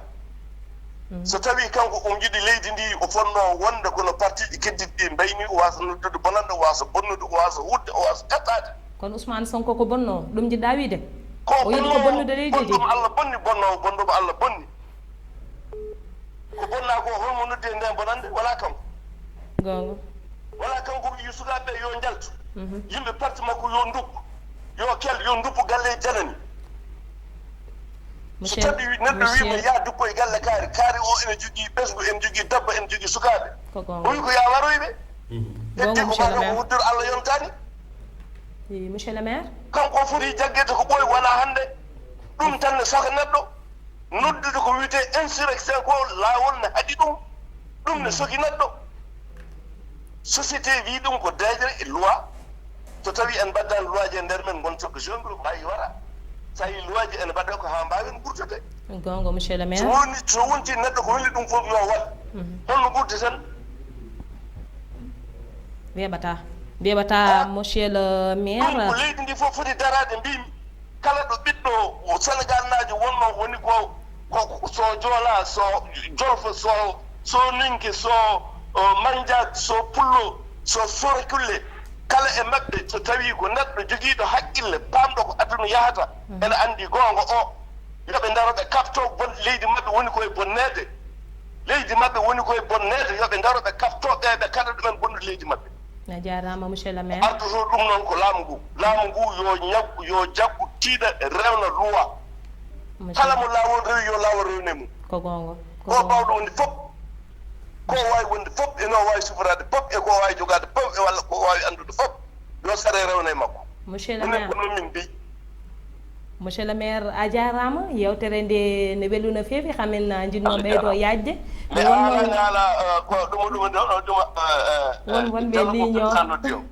Mhm. So tawi kanko o yiɗi leydi ndi, o fonnoo wonde kono partiiji keddiɗi ɗi mbayni, o waasa noddude bonande, o waasa bonnude, o waasa wutte, o waasa ƴettaade. Kono Ousmane Sonko ko bonnoowo, ɗum njiɗɗaa wiide? Ko o yiɗi ko bonnoowo, bonnude leydi ndi. Bonɗo mo Allah bonni, bonnoowo, bonɗo mo Allah bonni. Ko bonnaa ko, holmo noddi e nden bonande? Wala kanko. Goonga. Wala kanko wi'i sukaaɓe yo njaltu. Mhm. Yimɓe parti makko yo nduppu. Yo kel, yo nduppu galle janani. So tawi neɗɗo wiima ya duppo e galle kaari, kaari o ene jogii ɓesngu, ene jogii dabba, ene jogii sukaaɓe. Ko goonga. O wi ko ya waroy ɓe. Mhm. Heddi ko maa ko huddoro Allah yontaani. Wi, monsieur le maire. Kanko foti jaggede ko ɓooy wona hannde. Ɗum tan ne soka neɗɗo. Noddude ko wiyetee insurrection ko laawol ne haɗi ɗum. Ɗum ne soki neɗɗo. Société wi ɗum ko deeƴre e loi. So tawi en mbaddani loi ji e nder men, ngon cogga jongle, mbawi wara. So tawi loi ji ene mbaɗa ko haa mbawen ɓurtade. Goonga, monsieur le maire. So woni, so wonti neɗɗo ko weli ɗum fof yo waɗ. Mhm. Holno ɓurti tan? Weeɓata. Weeɓata, monsieur le maire. Ɗum ko leydi ndi fof foti daraade, mbimi. Kala ɗo ɓiɗɗo Senegal naajo wonno, woni ko, ko, ko so Joola, so Jolfo, so, so Ninke, so, o, Manjaak, so Pullo, so Soorakulle, kala e maɓɓe, so tawi ko neɗɗo jogiiɗo haqqille, paamɗo ko aduna yahata, mhm, ene anndi goonga o, yo ɓe ndaro ɓe kaɓto bon-, leydi maɓɓe woni koye bonneede. Leydi maɓɓe woni koye bonneede, yo ɓe ndaro ɓe kaɓto ɓe, ɓe kaɗa ɗumen bonnude leydi maɓɓe. A jaaraama, monsieur le maire. Ardoto ɗum noon ko laamu ngu. Laamu ngu yo ñaggu, yo jaggu, tiiɗa, rewna luwa. Monsieur. Kala mo laawol rewi, yo laawol rewne mum. Ko goonga. Ko goonga. Bawɗo wonde fof, ko waawi wonde fof, ene waawi sufraade fof, e ko waawi jogaade fof, e walla ko waawi anndude fof, yo sare rewna e makko. Monsieur le maire. Minen ko noon min mbiyi. Monsieur le maire, a jaaraama. Yeewtere nde ne welu no feewi, hamin, ah, njiɗnoo ɓeydo yaajde. Nde wonno haala, haala, eh, ko ɗum, ɗum, ɗum, ɗum, eh, eh, won, eh, wonɓe ligne o.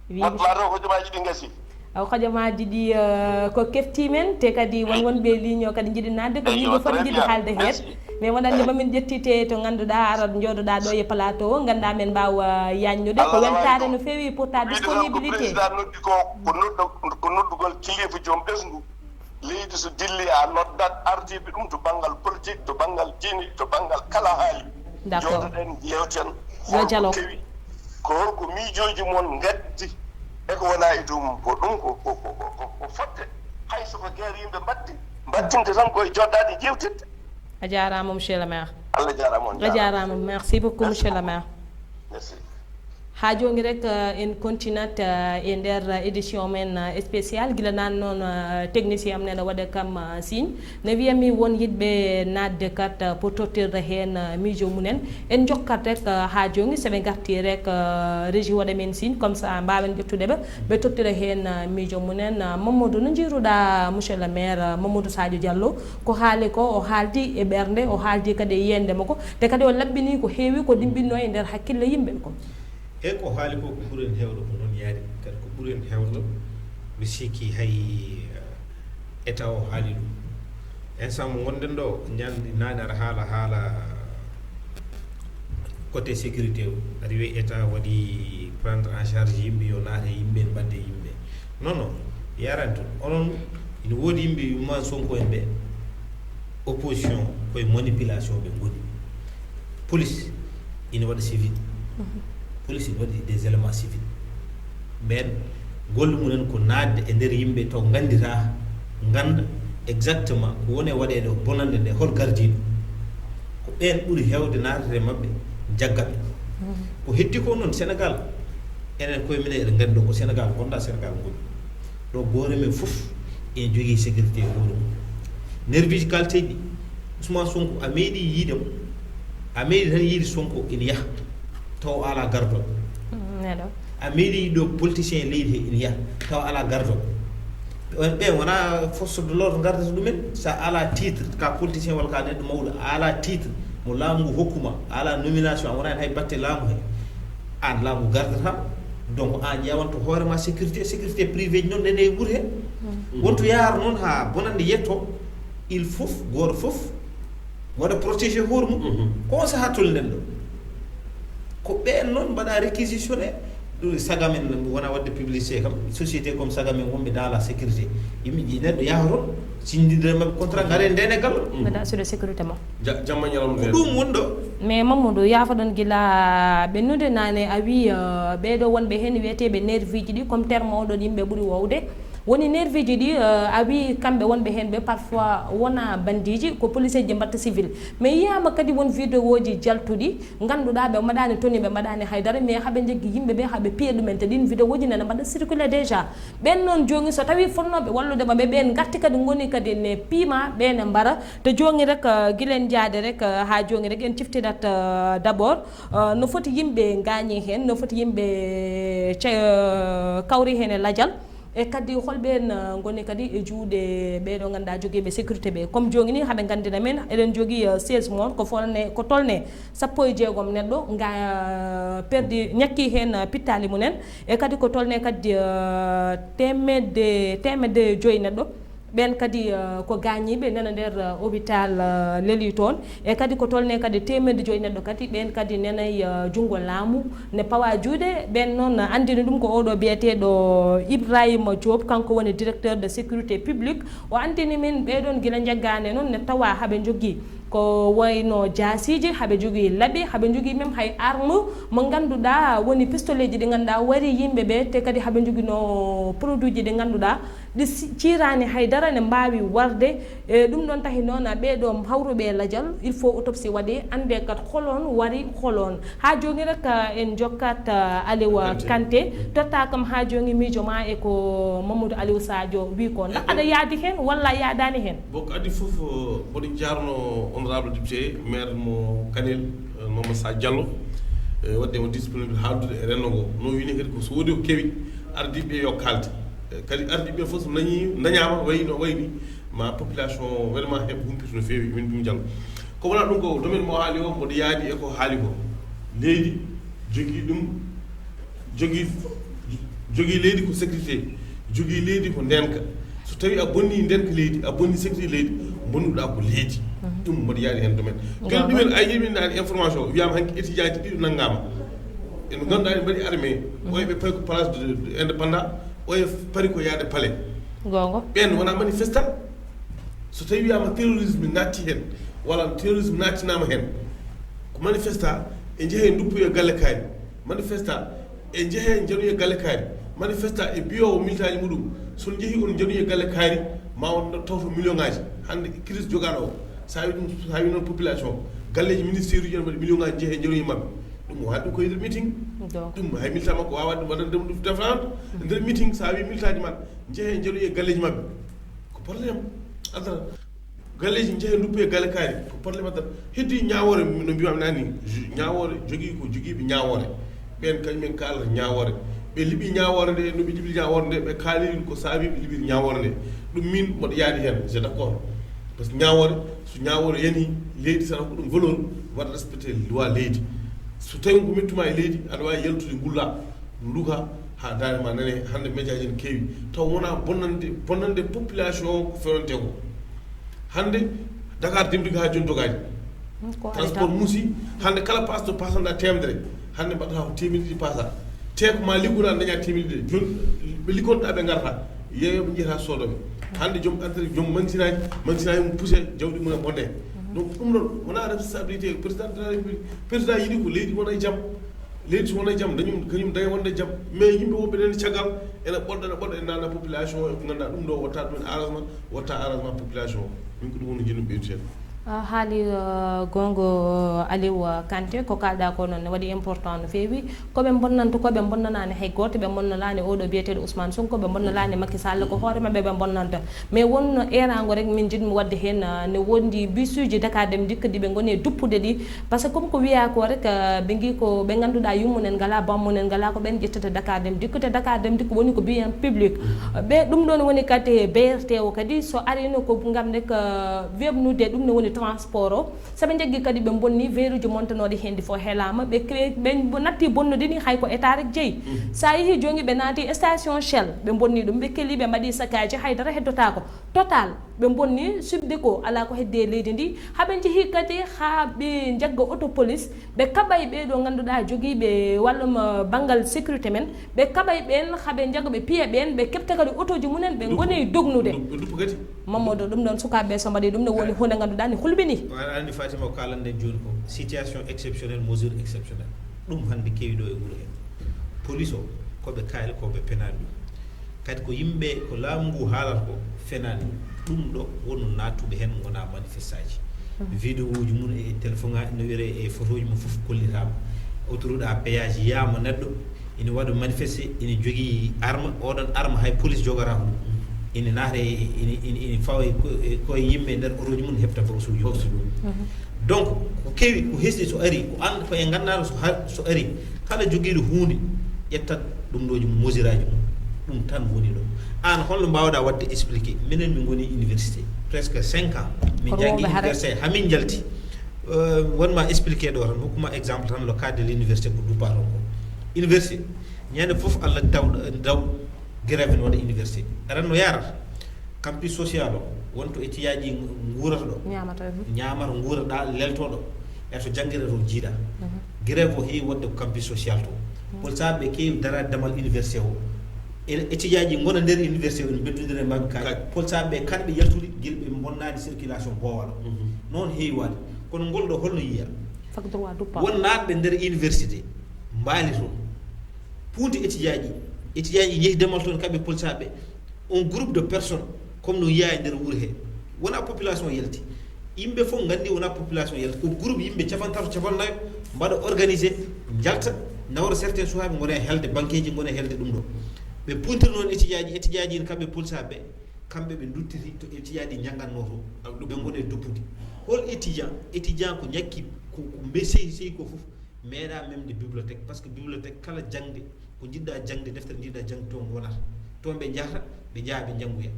Wi, won ma taw hojomaaji ɗi ngasi. Aw, hojomaaji ɗi, eh, ko kefti men, te kadi won, wonɓe ligne o kadi njiɗi naatde, ko yimɓe fof njiɗi haalde heen. Mais wonande mamin ƴettite to ngannduɗaa, arat njooɗoɗaa ɗo e plateau o, ngannduɗaa men mbaawa yaajnude. Ko weltaare no feewi pour ta disponibilité. Président noddi ko, ko noddu-, ko noddugol kilifa joom ɓesngu. Leydi so dilli, a noddat ardiiɓe ɗum to banngal politique, to banngal diine, to banngal kala haali. D'accord. Njooɗoɗen, yewten. Yo jalo. Holko kewi? Ko holko miijooji mon ngaddi? E ko wona e ɗum, ko ɗum ko, ko, ko, ko, ko, ko fotte. Hay so ko guerre yimɓe mbatti, mbattinte tan koye joɗɗaade jewtidde. A jaaraama, monsieur le maire. Allah jaaraama, on jaaraama. A jaaraama. Merci beaucoup, monsieur le maire. Merci. Haa jooni rek, eh, en continat, eh, e nder, eh, édition men, eh, spécial. Gila naan noon, eh, technicien am nena waɗa kam, eh, signe. Ne wiya mi won yiɗɓe naatde kat, eh, pour tottirde heen, eh, miijo mumen. En jokkat rek, eh, haa jooni, so ɓe ngarti rek, eh, régie waɗa men signe, comme ça mbaawen ƴettude ɓe, ɓe tottira heen, eh, miijo mumen. Eh, Mamadou, no njiiruɗaa, monsieur le maire, eh, Mamadou Sadio Diallo, ko haali ko, o haaldi e ɓernde, o haaldi kadi e yiyannde makko, te kadi o laɓɓini ko heewi ko dimɓinno e nder hakkille yimɓe ko. Eyi, ko haali ko, ko ɓuri en heewde ko noon yaari. Kadi ko ɓuri en heewde, mi sikki hay, eh, état o haali ɗum. Instant mo ngonɗen ɗo, ñande naane aɗa haala, haala côté sécurité o. Aɗa wiya état waɗi prendre en charge yimɓe, yo naat e yimɓe, mbaɗde e yimɓe. Non, non, yarani toon. Onon, ina woodi yimɓe Ousmane Sonko en ɓe, opposition, koye manipulation ɓe ngoni. Police ina waɗa civil. Police ina waɗi des éléments civils. Ɓeen, golle mumen ko naatde e nder yimɓe taw nganndita, ngannda exactement ko woni e waɗeede o bonannde nde, hol gardiiɗo. Ko ɓeen ɓuri heewde naatata e maɓɓe, jagga ɓe. Ko heddi ko noon, Sénégal, enen koye minen eɗen nganndi ɗo ko Sénégal ngonɗaa, Sénégal ngonɗaa. Ɗo gooto men fof ene jogii sécurité e hoore mum. Nerviiji kalteeji ɗi, Ousmane Sonko, a meeɗi yiide mo? A meeɗi tan yiide Sonko ina yaha, taw o alaa gardooɓe? Mm, neɗɗo. A meeɗi yiide ɗo politicien leydi he ina yaha, taw alaa gardooɓe? Ɓe, ɓe wonaa force de l'ordre ngardata ɗumen. So a alaa titre, ka politicien walla ka neɗɗo mawɗo, a alaa titre mo laamu ngu hokku ma, a alaa nomination, a wonaa hay batte laamu he, aan laamu gardata. Donc, aan ƴeewanto hoore ma sécurité, sécurité privé ji noon, nene e wuuro he. Wonto yaar noon haa bonannde yetto, il faut gooto fof waɗa protégé hoore mum. Ko on sahaa tolni-ɗen ɗo. Ko ɓeen noon mbaɗa réquisitionné, ɗum saga men wona waɗde publicité kam, société comme saga men wonɓe dans la sécurité. Yimɓe ji neɗɗo yaha toon, sinndidira maɓɓe contrat, ngare ndene gallo. Mbaɗa assuré sécurité ma. Ja-, jamma ñalawma. Ko ɗum woni ɗo. Mais Mamadou, yaafoɗon gila ɓennude naane, a wi, euh, ɓeeɗo wonɓe heen wiyeteeɓe nerviiji ɗi, comme terme oɗon yimɓe ɓuri wowde. Woni nerviiji ɗi, euh, a wi kamɓe wonɓe heen ɓe parfois wona bandiiji, ko police ji mbaɗta civil. Mais yiyaama kadi won vidéo ji jaltuɗi, ngannduɗaa ɓe mbaɗaani toni, ɓe mbaɗaani haydara, mais haɓe njaggi yimɓe ɓe, haɓe piya ɗumen, te ɗin vidéo ji nana mbaɗa circulé déjà. Ɓen noon jooni so tawi fotnooɓe wallude maɓɓe, ɓen ngarti kadi ngoni kadi ne piima, ɓe ne mbara. Te jooni rek, euh, gilen jaade rek, euh, haa jooni rek en ciftinat, euh, d'abord, euh, no foti yimɓe ngaañi heen, no foti yimɓe ce-, euh, kawri heen e lajal. E kadi holɓeen, euh, ngoni kadi e juuɗe ɓee ɗo ngannduɗaa jogiiɓe sécurité ɓe? Comme jooni ni haɓe nganndina men, eɗen jogii, euh, seize morts, ko folne, ko tolne sappo e jeegom neɗɗo nga, euh, perdi, ñakki heen, euh, pittaali mumen. E kadi ko tolne kadi, euh, teemedde, teemedde joyi neɗɗo. Ɓeen kadi, euh, ko gaañiiɓe nana nder, euh, hôpital, euh, Leli toon. E kadi ko tolne kadi teemedde joyi neɗɗo kadi, ɓeen kadi nanay, euh, junngo laamu ne pawa juuɗe. Ɓeen noon anndini ɗum ko oɗo biyeteeɗo Ibrahima Diop, kanko woni directeur de sécurité publique. O anndini min ɓee ɗoon gila njaggaane noon ne tawa haɓe njogii ko wayno jaasiiji, haɓe njogii laɓi, haɓe njogii même hay arme mo ngannduɗaa woni pistolet ji ɗi ngannduɗaa wari yimɓe ɓe, te kadi haɓe njogino produit ji ɗi ngannduɗaa ɗi si-, ciiraani hay dara ne mbaawi warde. E ɗum ɗoon tahi noon, ɓee ɗo hawruɓe e lajal, il faut autopsie waɗe, annde kat holoon wari holoon. Haa jooni rek, en jokkat, ah, Aliou Kanté. Kanté. Totta kam haa jooni miijo ma e ko Mamadou Aliou Sadio wi ko. Ndax aɗa yaadi heen walla yaadaani heen? Bon, ko adii fof, eh, mboɗo jaarno honorable député maire mo Kanel, eh, Mamadou Sa Diallo, eh, waɗde mo disponible haaldude e renndo ngo. No wini kadi ko so woodi ko kewi, ardiiɓe yo kaalde. Eh, kadi ardiiɓe fof so nañi, nañaama, wayi no wayi ni, ma population o vraiment heɓa humpito no feewi, min ɗum janngo. Ko wona ɗum ko domaine mo haali o, mboɗo yaadi e ko haali ko. Leydi jogii ɗum, jogii, jogii leydi ko sécurité, jogii leydi ko ndeenka. So tawi a bonni ndeenka leydi, a bonni sécurité leydi, bonnuɗaa ko leydi. Mhm. Ɗum mboɗo yaadi heen domaine. Kadi ɗumen a yimɓe naani information, wiyaama hanki étudiant ji ɗiɗo nanngaama. Eno ngannduɗaa ene mbaɗi armée, mhm, oya ɓe payi ko place de, de indépendant, oya payi ko yaade palais. Goonga. Ɓeen wona manifestant. So tawi wiyaama terrorisme naatti heen, walla terrorisme nattinaama heen, ko manifestant e njehee nduppoyee galle kaari. Manifestant e njehee njanoyee galle kaari. Manifestant e biyoowo militaaji muɗum, so on njehii on njanoyee galle kaari, ma on tawto million ngaaji. Hannde crise jogaaɗo o, so a wi ɗum, so a wi noon population, galleeji ministère uji ene mbaɗi million ngaaji, njehee njanoyee maɓɓe. Ɗum o haɗi ɗum ko e nder meeting. Donc. Ɗum hay militant makko waawaa ɗum waɗande ɗum défendre. E nder meeting, so a wi militaaji maɗa, njehee njanoyee galleeji maɓɓe. Ko problème addata. Galleeji njehee nduppoyee galle kaari, ko problème addata. Heddi ñaawoore, no mbiyaami naani, ju-, ñaawoore jogii ko jogiiɓe ñaawoore. Ɓeen kañum en kaalata ñaawoore. Ɓe liɓi ñaawoore nde, no ɓe liɓiri ñaawoore nde, ɓe kaaliri ko saabii ɓe liɓiri ñaawoore nde. Ɗum min mboɗo yaadi heen, je d'accord. Par ce que ñaawoore, so ñaawoore yani leydi tan ko ɗum valeur, waɗa respecté loi leydi. So So tawi ko mettuma e leydi, aɗa waawi yaltude ngulla, nduka haa daande ma nane. Hannde médiaji ne keewi, taw wona bonnande, bonnande population o ko fewnante ko. Hannde Dakar Dem Dikk haa jooni dogaani. Transport muusi. Hannde kala passe to pasanɗa teemedere, hannde mbaɗata ko teemedde ɗiɗi pasa. Te ko ma liggoɗa daña teemedde ɗiɗi. Jooni ɓe liggonɗa ɓe ngarta, yeeyoɓe njiyata soodoɓe. Hannde joom entrée, joom mansinaji, mansinaji mum poussé, jawɗi mum e bonde. Donc ɗum ɗon wona responsabilité président de la République. Président yiɗi ko leydi wona e jam. Leydi so wona e jam, dañum, kañum daña wonde jam. Mais yimɓe wonɓe ɗen caggal, ene ɓolɗa, ene ɓolɗa, ene nana population o, e ko ganduɗa ɗum ɗo watta ɗum en arrangement, watta arrangement population o. Min ko ɗum woni jinmi ɓeydude. A haali, uh, gongo, uh, Aliou, uh, Kanté, ko kalɗa ko noon ne waɗi important no feewi. Ko ɓe bonnanta, ko ɓe bonnanaani hay gooto, ɓe bonnanaani oɗo biyeteeɗo Ousmane Sonko, ɓe bonnanaani Macky Sall, ko hoore maɓɓe ɓe bonnanta. Mais wonno eeraango rek min njiɗmi waɗde heen, uh, ne wondi bisuuji Dakar Dem Dikk ɗi ɓe ngoni e duppude ɗi. Parce que comme ko wiyaa ko rek, uh, ɓe ngi ko ɓe ngannduɗaa yummunen ngalaa, bammunen ngalaa, ko ɓen ƴettata Dakar Dem Dikk, te Dakar Dem Dikk woni ko bien public. Ɓe ɗum ɗon woni kadi B R T o kadi so arino ko ngam rek, uh, weɓnude ɗum ne woni transport o. So ɓe njaggi kadi ɓe bonni veeruuji montanooɗi heen ɗi fof heelaama, ɓe cre-, ɓe bo-, natti bonnude ni hay ko état rek jeyi. So a yehi jooni ɓe naati station Shell, ɓe bonni ɗum, ɓe keli, ɓe mbaɗi saccage, haydara heddotaako. Total, ɓe bonni Subdeco, alaa ko heddi e leydi ndi. Haa ɓe njehi kadi haa ɓe njagga auto police, ɓe kaɓay ɓee ɗo ngannduɗaa jogiiɓe wallum, uh, banngal sécurité men, ɓe kaɓay ɓeen, haa ɓe njagga ɓe piya ɓeen, ɓe keɓta kadi otoji mumen, ɓe ngoni e dognude. Ɓe duppa kadi. Mamadou, ɗum ɗon sukaaɓe so mbaɗi ɗum ne woni huunde ngannduɗaa ne hulɓini. Aɗa anndi Fatima ko kalanɗen jooni ko situation exceptionnelle, mesure exceptionnelle. Ɗum hannde kewi ɗo e wuro he. Police o, ko ɓe kaali, ko ɓe penaani ɗum. Kadi ko yimɓe, ko laamu ngu haalata ko fenaani. Ɗum ɗo wonno naattuɓe heen ngona manifestaji. Vidéo uji mum e téléphone ngaji no wiyre e photo uji mum fof kollitaama. Autoroute à péage yiyama neɗɗo ina waɗa manifesté, ina jogii arme, oɗon arme hay police jogata ɗum. Ina naata e, ina, ina, ina fawa e ko-, e koye yimɓe e nder otoji mum, heɓta bourse uji mum. Donc, ko kewi, ko hesɗi so ari, ko an, ko e nganndaano so ha-, so ari, kala jogiiɗo huunde, ƴettat ɗum ɗooji mum, mesure aji mum. Ɗum tan woni ɗo. Aan, holno mbaawɗaa waɗde expliqué? Minen, min ngoni université presque cinq ans. Min njanngi université, haa min njalti. Euh, won ma expliqué ɗo tan, hokkuma exemple tan, le cas de l'université ko duppaa ɗon ko. Université, ñande fof Allah taw, daw grève no waɗa université. Aran no yarata. Campus social o, wonto étudiant ji nguurata ɗo. Ñaamata, mhm. Ñaamata, nguurata, lelto ɗo. E to janngirde to jiiɗa. Mhm. Grève o heewi waɗde ko campus social to. Mhm. Polisaɓe keewi daraade damal université o. E, étudiant ji ngona nder université o, ene beddodira e maɓɓe kaaƴe. Polisaɓe kamɓe yaltude, gila ɓe bonnaani circulation boowal o. Mhm. Noon heewi waɗde. Kono ngol ɗo holno yiya? Won naatɓe nder université, mbaali toon. Puunti étudiant ji. Étudiant ji njehi damal toon kamɓe polisaɓe. Un groupe de personnes, comme no yiya e nder wuuro he. Wona population yalti. Yimɓe fof nganndi wona population yalti. Ko groupe yimɓe capanɗe tato, capanɗe nayo mbaɗa organisé, njalta, nawra certains suwaaɓe ngona e helde, banqueji ngona e helde ɗum ɗo. Ɓe puntiri noon étudiant ji, étudiant ji ne kamɓe polisaɓe, kamɓe ɓe duttiti to étudiant ji njanngatnoo to. Ɓe ngoni e duppude. Hol étudiant? Étudiant ko ñakki, ko, ko mbe sehi, sehi ko fof. Meeɗa memde bibliothèque, parce que bibliothèque kala jaŋde, ko njiɗɗa jaŋde, deftere njiɗɗa jaŋde toon wonata. Toon ɓe njahata, ɓe njaha ɓe njanngoya.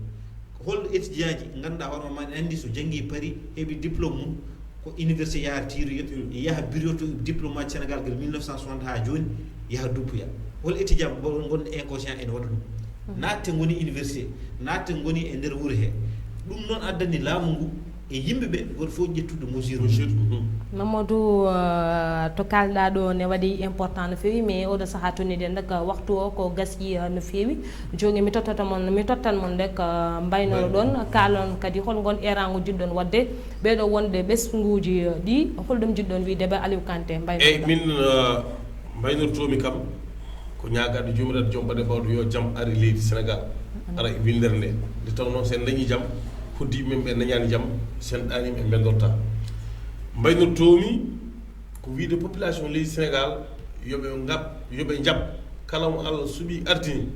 Hol étudiant ji ngannduɗaa hoore ma, ma anndi so janngi Paris, heɓi diplôme mum, ko université yaha tiiroya, yaha bureau to diplôme aji Sénégal gila mille neuf cent soixante haa jooni, yaha duppoya. Hol étudiant ngonɗo inconscient ene waɗa ɗum? Naatde ngoni université, naatde ngoni e nder wuro he. Ɗum noon addani laamu ngu e yimɓe ɓe, gooto fof ƴettude mesure mum. Mesure, mhm. Mamadou, euh, to kalɗa ɗo ne waɗi important no feewi, mais oɗo saha toniɗen rek, waxtu o ko gasi, euh, no feewi. Jooni mi tottata mon, mi tottan mon rek, euh, mbaynoro ɗon, kaalon kadi hol ngon erango jiɗɗon waɗde ɓeɗo wonde ɓesnguji, euh, ɗi, holɗum jiɗɗon wiide ɓe Aliou Kanté mbaynoro ɗon? Eyyi, min, euh, mbaynortomi kam, ko ñaagaade Joomiraaɗo joom baɗe bawɗe yo jam ar e leydi Sénégal, ara e winndere nde. Nde tawnoo so en dañii jam, hoɗdiiɓe men ɓe dañaani jam, so en ɗaaniima en mbeddotta. Mbaynortoomi ko wiide population leydi Sénégal yo ɓe ngab, yo ɓe njaɓ kala mo Allah suɓii ardini,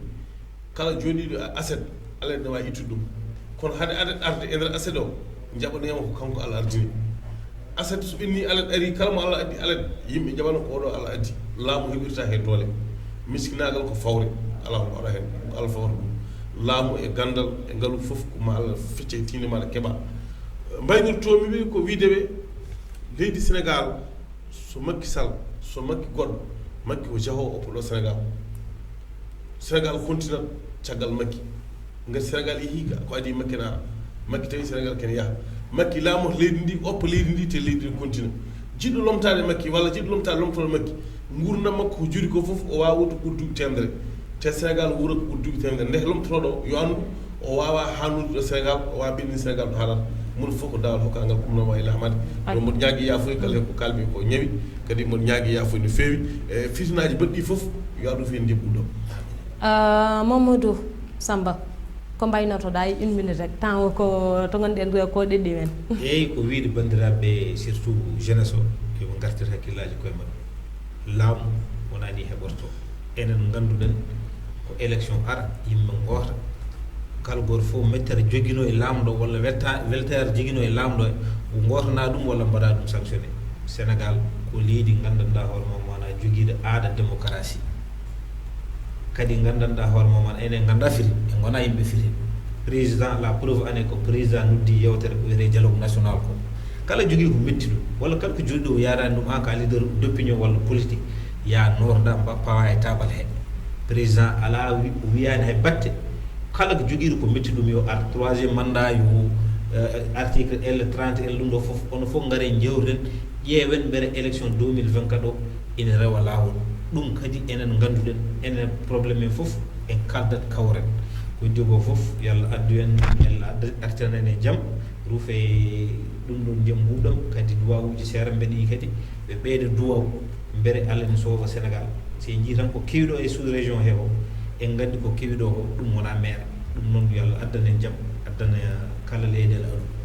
kala jooɗiiɗo e aset, alet ne waawi ittude ɗum. Kono hade alet arde e nder aset o, njaɓaneema ko kanko Allah ardini. Aset so ɓenni alet ari, kala mo Allah addi alet, yimɓe njaɓano ko oɗo Allah addi. Laamu heɓirta heen doole. Miskinaagal ko fawre, alaa ko mbaɗa heen, ko Allah fawata ɗum. Laamu e ganndal e ngalu fof ko ma Allah fecce e tiinde ma aɗa keɓa. Mbaynortoomi ɓe ko wiide ɓe, leydi Sénégal, so Macky Sall, Makki goɗɗo, Makki ko jaho oppo ɗo Sénégal. Sénégal continent caggal Makki. Ngati Sénégal yehi ga, ko adi Makki na ara. Makki tawi Sénégal ken yaha. Makki laamoto leydi ndi, oppo leydi ndi, te leydi ndi continent. Jiɗɗo lomtaade Makki, walla jiɗɗo lomtaade lomtoɗo Makki. Nguurndam makko ko juri ko fof, o waawa wonde ɓuri duuɓi teemedere. Te Sénégal wuura ko ɓuri duuɓi teemedere. Nde lomtotooɗo o, yo anndu, o waawa haanude ɗo Sénégal, o waawa ɓenni Sénégal ɗo haalata. Moni fof ko daawal hokkangal kumnoma e lahmade. Ɗo mboɗo ñaagi yaafoy kala ko kalmi ko ñawi, kadi mboɗo ñaagi yaafoy no feewi. E fitinaaji baɗɗi fof, yo Allah fof en njeɓɓu ɗo. Ah, Mamadou Samba, ko mbaynotoɗa e une minute rek, temps o ko to gonɗen ɗo ko ɗeɗɗi men. Eyi, ko wiide banndiraaɓe, surtout jeunesse o, yoɓe ngartir hakkillaaji koye maɓɓe. Laamu wonaa ni heɓorto. Enen ngannduɗen ko élection ara, yimɓe ngoota. Kala gooto fof mettere joginoo e laamɗo walla wetta- weltaare joginoo e laamɗo, o ngootana ɗum walla mbaɗa ɗum sanctionné. Sénégal ko leydi nganndanɗaa hoore mum wona jogiiɗo aada démocratie. Kadi nganndanɗaa hoore mum enen nganndaa firi, en ngonaa yimɓe firi. Président, la preuve en est ko président noddi yewtere ko wiyetee dialogue national ko. Kala jogii ko metti ɗum, walla kala ko jogii ɗum yaadaani ɗum, aan ka leader d'opinion walla politique, yaa noorɗaa mba pawa e taabal he. Président alaa wi- wiyaani hay batte, kala ko jogiiɗo ko metti ɗum yo ar troisième mandat, yo eh, article L trente L, ɗum ɗo fof, ono fof ngare njewten, ƴeewen mbere élection deux mille vingt-quatre o ina rewa laawol. Ɗum kadi enen ngannduɗen, enen problème en fof en kaldat kawren. Ko heddi ko fof, yo Allah addu en, yo Allah adda- artiran en e jam, ruufe ɗum ɗon ndiyam mbuuɗam, kadi duwawuuji seeɗa mbeɗa yi kadi ɓe ɓeyda duwaw, mbere Allah ene soowa Sénégal. Si en njii tan ko kewi ɗo e sous région he o, en nganndi ko kewi ɗo ko ɗum wona meere. Ɗum noon yo Allah addan en jam, addana kala leyɗeele aduna.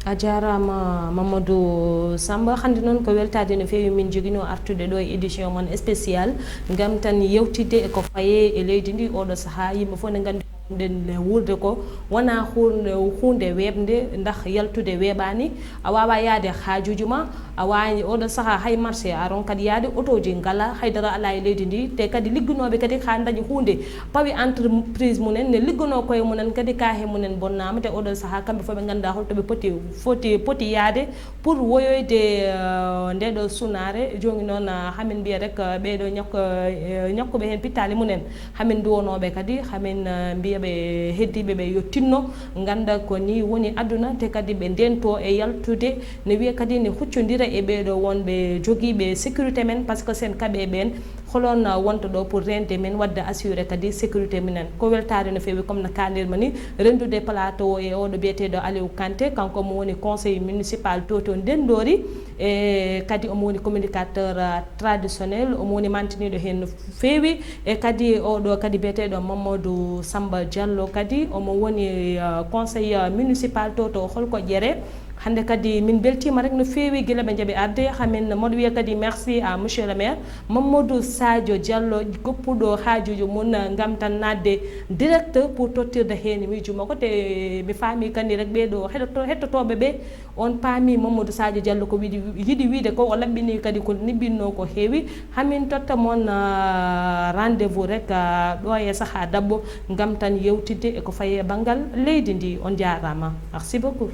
A jaaraama Mamadou Samba. Hannde noon ko weltaade no feewi min joginoo artude ɗo e édition mon spécial ngam tan yewtidde e ko fayee e leydi ndi. Oɗo sahaa yimɓe fof ne nganndi nden wuurde ko wonaa huunde huunde weeɓnde, ndax yaltude weeɓaani. A waawaa yahde haajuuji ma, a waawi oɗo sahaa hay marché a ronkat yahde, otooji ngalaa, haydara alaa e leydi ndi. Te kadi ligganooɓe kadi haa ndañi huunde, pawi entreprise mumen, ne ligganoo koye mumen kadi, kaahe mumen bonnaama. Te oɗo sahaa kamɓe fof ɓe nganndaa hol to ɓe poti foti poti yahde pour woyoyde eh, ndeɗo sunaare. Jooni noon ah, hamin mbiya rek ah, ɓeeɗo ñakko- eh, ñakkuɓe heen pittaali mumen, hamin duwonooɓe kadi, hamin ah, mbiya ɓe heddiiɓe ɓe yo tinno, ngannda ko nii woni aduna, te kadi ɓe ndento e yaltude, ne wiya kadi ne huccondira e ɓeeɗo wonɓe jogiiɓe sécurité men, par ce que sen kaɓe ɓeen, holon ah, wonta ɗo pour rende men, wadde assuré kadi sécurité minen. Ko weltaare no feewi, comme no kaalirma ni, rendude plateau o e oɗo biyeteeɗo Aliou Kanté, kanko omo woni conseil municipal to to Ndenndori, e kadi omo woni communicateur ah, traditionnel, omo woni mantiniiɗo heen no feewi. E kadi oɗo kadi biyeteeɗo Mamadou Samba Diallo kadi omo woni ah, conseil ah, municipal to to Holko Ƴere. Hannde kadi min mbeltiima rek no feewi gila ɓe njaɓi arde. Hamin mboɗo wiya kadi merci à monsieur le maire Mamadou Sadio Diallo, goppuɗo haajuuji mum ngam tan naatde direct pour tottirde heen miijo makko. Te mi faami kadi rek ɓeeɗo heɗoto- hettotooɓe ɓe, on paami Mamadou Sadio Diallo ko wiɗi- yiɗi wiide ko, o laɓɓini kadi ko niɓɓinnoo ko heewi. Hamin totta mon ah, rendez-vous rek ah, ɗo e sahaa dabbo ngam tan yewtidde e ko fayi e banngal leydi ndi. On njaaraama. Merci beaucoup.